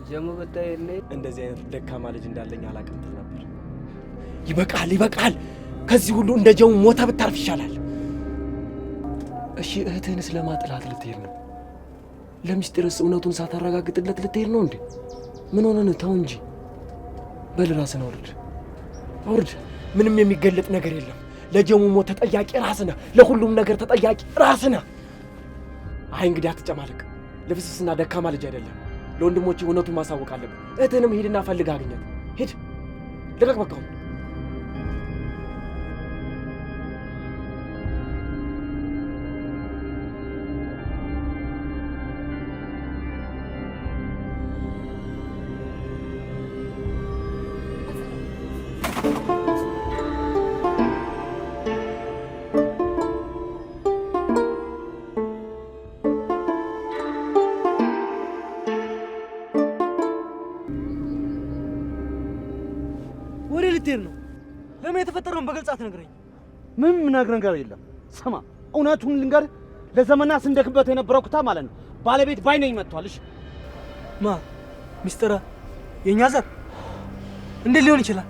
ጀሙ ብታይልኝ እንደዚህ አይነት ደካማ ልጅ እንዳለኝ አላውቅም ትል ነበር። ይበቃል፣ ይበቃል። ከዚህ ሁሉ እንደ ጀሙ ሞታ ብታርፍ ይሻላል። እሺ እህትህንስ ለማጥላት ልትሄድ ነው? ለሚስጥርስ እውነቱን ሳታረጋግጥለት ልትሄድ ነው እንዴ? ምን ሆነ ነው? ተው እንጂ። በል ራስን አውርድ፣ አውርድ። ምንም የሚገለጥ ነገር የለም። ለጀሙ ሞት ተጠያቂ ራስህ ነህ። ለሁሉም ነገር ተጠያቂ ራስህ ነህ። አይ እንግዲህ አትጨማለቅ። ልፍስፍስና ደካማ ልጅ አይደለም። ለወንድሞች እውነቱን ማሳወቅ አለብን። እህትህንም ሂድና ፈልግ አግኛት። ሂድ፣ ልቀቅ በቃ አሁን። ወዴት ልትሄድ ነው? ለምን የተፈጠረውን በግልጽ አትነግረኝ? ምንም የምነግርህ ነገር የለም። ስማ፣ እውነቱን ልንገርህ፣ ለዘመናት ስንደክምበት የነበረው ኩታ ማለት ነው ባለቤት ባይነኝ መጥቷል። እሺ ማ ሚስጥረ የእኛ ዘር እንዴት ሊሆን ይችላል?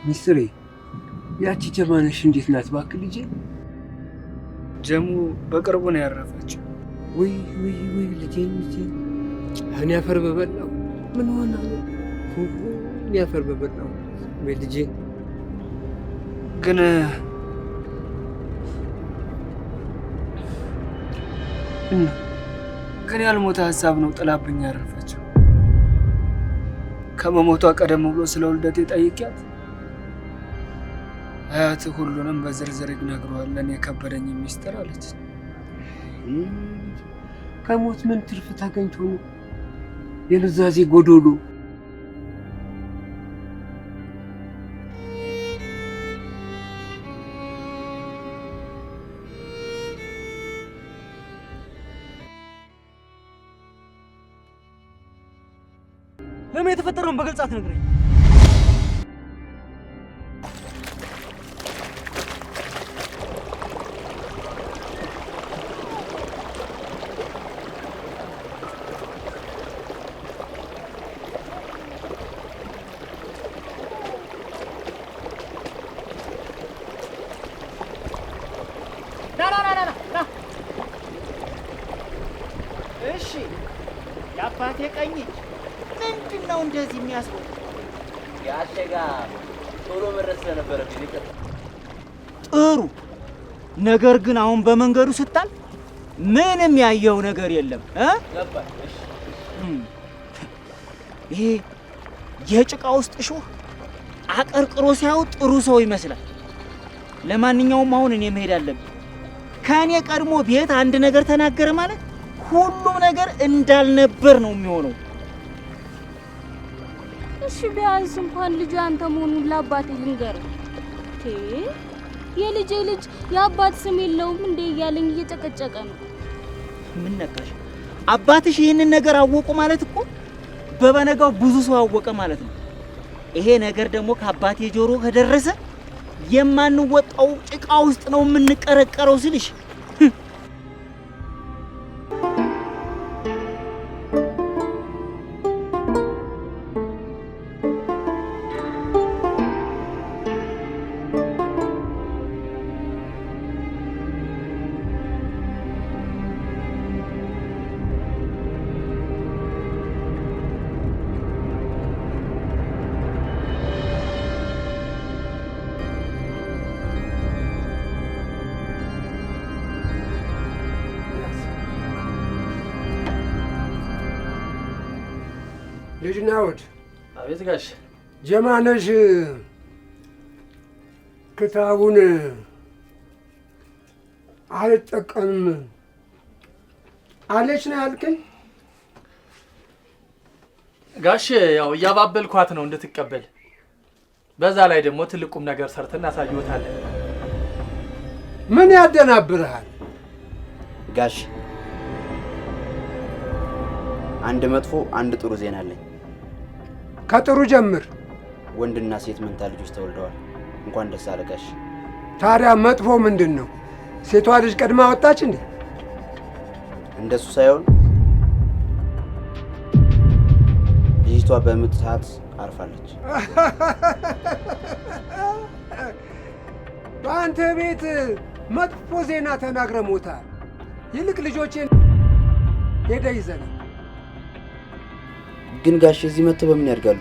ሚስጥሬ፣ ያቺ ጀማነሽ እንዴት ናት? እባክህ ልጄ። ጀሙ በቅርቡ ነው ያረፈችው። ውይ ውይ ውይ፣ ልጄን ልጄን፣ እኔ አፈር በበላው ምን ሆና ነው? እኔ አፈር በበላው ወይ ልጄ። ግን እና ግን ያልሞተ ሀሳብ ነው ጥላብኝ ያረፈችው። ከመሞቷ ቀደም ብሎ ስለ ውልደቴ ጠይቂያት አያት ሁሉንም በዝርዝር ይነግረዋል፣ ለእኔ የከበደኝ ሚስጥር አለች። ከሞት ምን ትርፍ ታገኝቶ ነው? የኑዛዜ ጎዶሎ። ለምን የተፈጠረውን በግልጽ አትነግረኝ? ና ና ና ና ና። እሺ የአባቴ ቀኝ እጅ ምንድን ነው እንደዚህ የሚያስበው? ጋሼ ጋር ቶሎ መድረስ ስለነበረብኝ ይቅርታ። ጥሩ ነገር ግን አሁን በመንገዱ ስታል ምንም ያየው ነገር የለም እ ገባኝ። እሺ እም። ይሄ የጭቃ ውስጥ እሾህ አቀርቅሮ ሲያዩ ጥሩ ሰው ይመስላል። ለማንኛውም አሁን እኔ መሄድ አለብኝ። ከእኔ ቀድሞ ቤት አንድ ነገር ተናገረ ማለት ሁሉም ነገር እንዳልነበር ነው የሚሆነው። እሺ ቢያንስ እንኳን ልጁ ያንተ መሆኑን ለአባቴ ልንገረው። ቴ የልጄ ልጅ የአባት ስም የለውም እንዴ እያለኝ እየጨቀጨቀ ነው። ምን ነካሽ? አባትሽ ይህንን ነገር አወቁ ማለት እኮ በበነጋው ብዙ ሰው አወቀ ማለት ነው። ይሄ ነገር ደግሞ ከአባቴ ጆሮ ከደረሰ የማንወጣው ጭቃ ውስጥ ነው የምንቀረቀረው ስልሽ። ልጅ ናውድ አቤት ጋሽ። ጀማነሽ ክታቡን አልጠቀምም አለች ነው ያልከኝ? ጋሽ ያው እያባበልኳት ነው እንድትቀበል። በዛ ላይ ደግሞ ትልቅ ቁም ነገር ሰርተን እናሳይዎታለን። ምን ያደናብርሃል? ጋሽ አንድ መጥፎ አንድ ጥሩ ዜና አለኝ። ከጥሩ ጀምር። ወንድና ሴት መንታ ልጆች ተወልደዋል። እንኳን ደስ አለ ጋሽ። ታዲያ መጥፎ ምንድን ነው? ሴቷ ልጅ ቀድማ ወጣች እንዴ? እንደሱ ሳይሆን ልጅቷ በምጥ ሰዓት አርፋለች። በአንተ ቤት መጥፎ ዜና ተናግረ ሞታል። ይልቅ ልጆቼን ሄደህ ይዘናል። ግን ጋሽ እዚህ መጥተው በምን ያድጋሉ?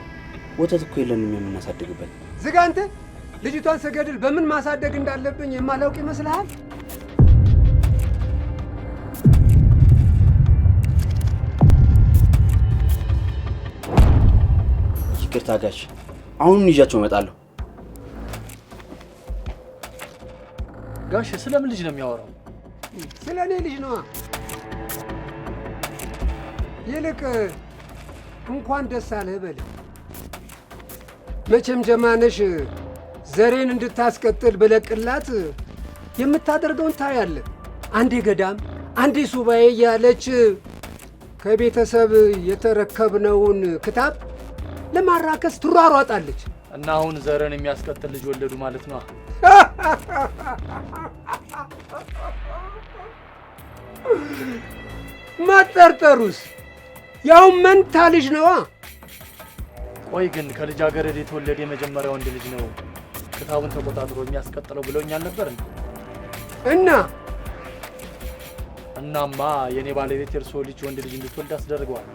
ወተት እኮ የለንም የምናሳድግበት። ዝጋ አንተ። ልጅቷን ስገድል በምን ማሳደግ እንዳለብኝ የማላውቅ ይመስልሃል? ይቅርታ ጋሽ፣ አሁኑን ይዣቸው እመጣለሁ። ጋሽ ስለምን ልጅ ነው የሚያወራው? ስለ እኔ ልጅ ነዋ። ይልቅ እንኳን ደስ አለህ በል። መቼም ጀማነሽ ዘሬን እንድታስቀጥል ብለቅላት የምታደርገውን ታያለህ። አንዴ ገዳም አንዴ ሱባኤ እያለች ከቤተሰብ የተረከብነውን ክታብ ለማራከስ ትሯሯጣለች። እና አሁን ዘርን የሚያስቀጥል ልጅ ወለዱ ማለት ነው። መጠርጠሩስ ያው መንታ ልጅ ነዋ። ቆይ ግን ከልጃገረድ የተወለደ የመጀመሪያ ወንድ ልጅ ነው ክታቡን ተቆጣጥሮ የሚያስቀጥለው ብለውኛል ነበር እንዴ? እና እናማ የኔ ባለቤት የእርስዎ ልጅ ወንድ ልጅ እንድትወልድ አስደርገዋል።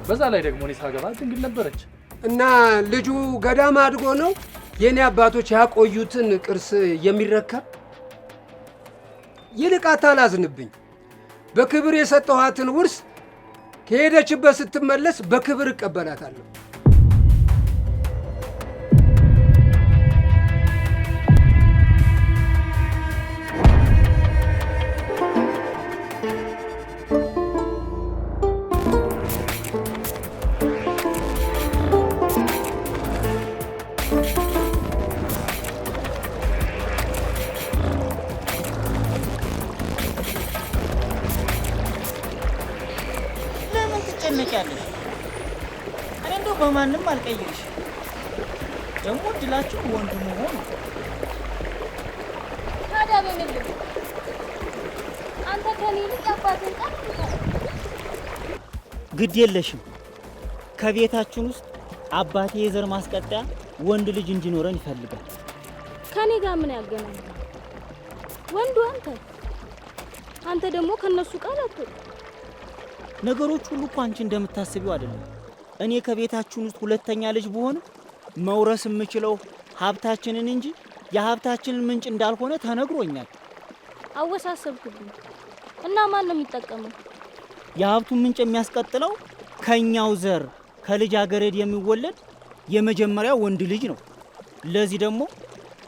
በዛ ላይ ደግሞ እኔ ሳገባ ድንግል ነበረች። እና ልጁ ገዳም አድጎ ነው የኔ አባቶች ያቆዩትን ቅርስ የሚረከብ? ይልቅ አታላዝንብኝ። በክብር የሰጠኋትን ውርስ ከሄደችበት ስትመለስ በክብር እቀበላታለሁ። ለምን ትጨነቂያለሽ? እኔ እንደው በማንም አልቀይርሽ። ደግሞ እድላችሁ ወንድ መሆኑ። ታዲያ በምን ልጅ አንተ ከኔ ይልቅ የአባትን ቃል ግድ የለሽም። ከቤታችን ውስጥ አባቴ የዘር ማስቀጠያ ወንድ ልጅ እንዲኖረን ይፈልጋል። ከኔ ጋር ምን ያገናኛል? ወንዱ አንተ፣ አንተ ደግሞ ከነሱ ቃል አትወጣም። ነገሮች ሁሉ እኮ አንቺ እንደምታስቢው አይደለም። እኔ ከቤታችን ውስጥ ሁለተኛ ልጅ ብሆንም መውረስ የምችለው ሀብታችንን እንጂ የሀብታችንን ምንጭ እንዳልሆነ ተነግሮኛል። አወሳሰብክብኝ። እና ማን ነው የሚጠቀመው? የሀብቱን ምንጭ የሚያስቀጥለው ከኛው ዘር ከልጃገረድ የሚወለድ የመጀመሪያው ወንድ ልጅ ነው። ለዚህ ደግሞ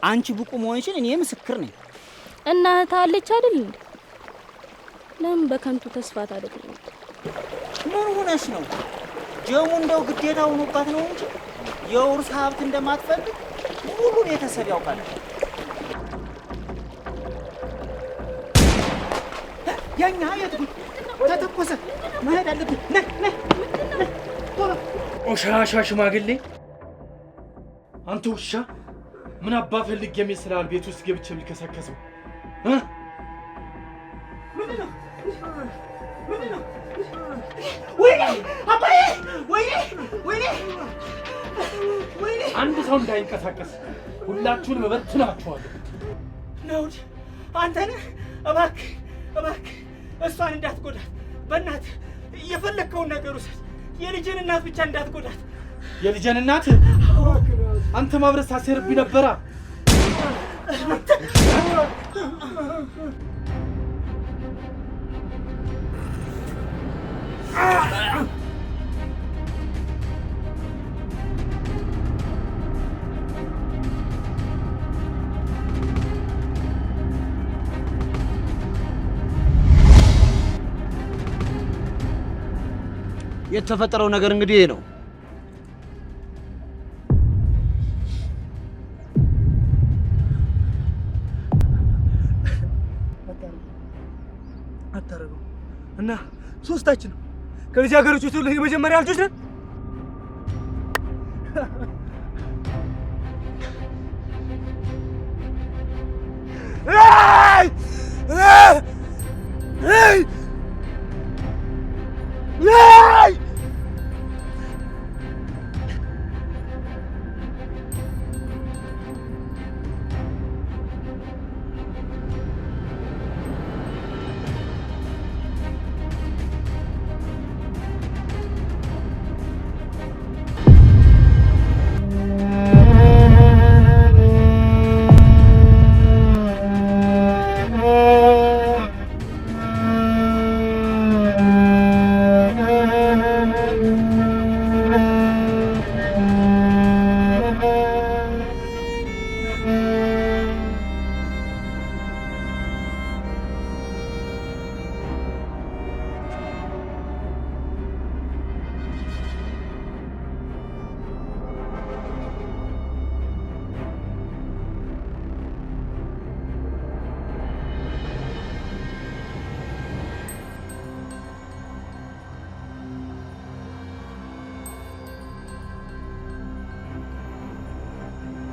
አንቺ ብቁ መሆንሽን እኔ ምስክር ነኝ። እና እህት አለች አይደል እንዴ? ለምን በከንቱ ተስፋ ታደርገኛለህ? ምን ሆነሽ ነው? ጀሙ እንደው ግዴታ ሆኖባት ነው እንጂ የውርስ ሀብት እንደማትፈልግ ሙሉ ቤተሰብ ያውቃል። ያኛ የት ጉድ ተተኮሰ። መሄድ አለብን። ነይ ነይ ቶሎ። ቆሻሻ ሽማግሌ፣ አንተ ውሻ፣ ምን አባ ፈልግ የሚስልሃል ቤት ውስጥ ገብቼ የሚከሰከሰው እ? ምንድን ነው? ምንድን ነው? ወይኔ አባዬ! ወይኔ ወይኔ ወይኔ! አንድ ሰው እንዳይንቀሳቀስ ሁላችሁንም እበትናችኋለሁ። ናውድ አንተ ነህ? እባክህ እባክህ እሷን እንዳትጎዳት፣ በእናትህ የፈለግከውን ነገር ውሰድ። የልጅን እናት ብቻ እንዳትጎዳት። የልጄን እናት አንተ ማብረስ ታሴርብኝ ነበራ። የተፈጠረው ነገር እንግዲህ ይሄ ነው። አታረገው እና ሶስታችን ከልጃገረዶች የተወለድን የመጀመሪያ ልጆች ነን።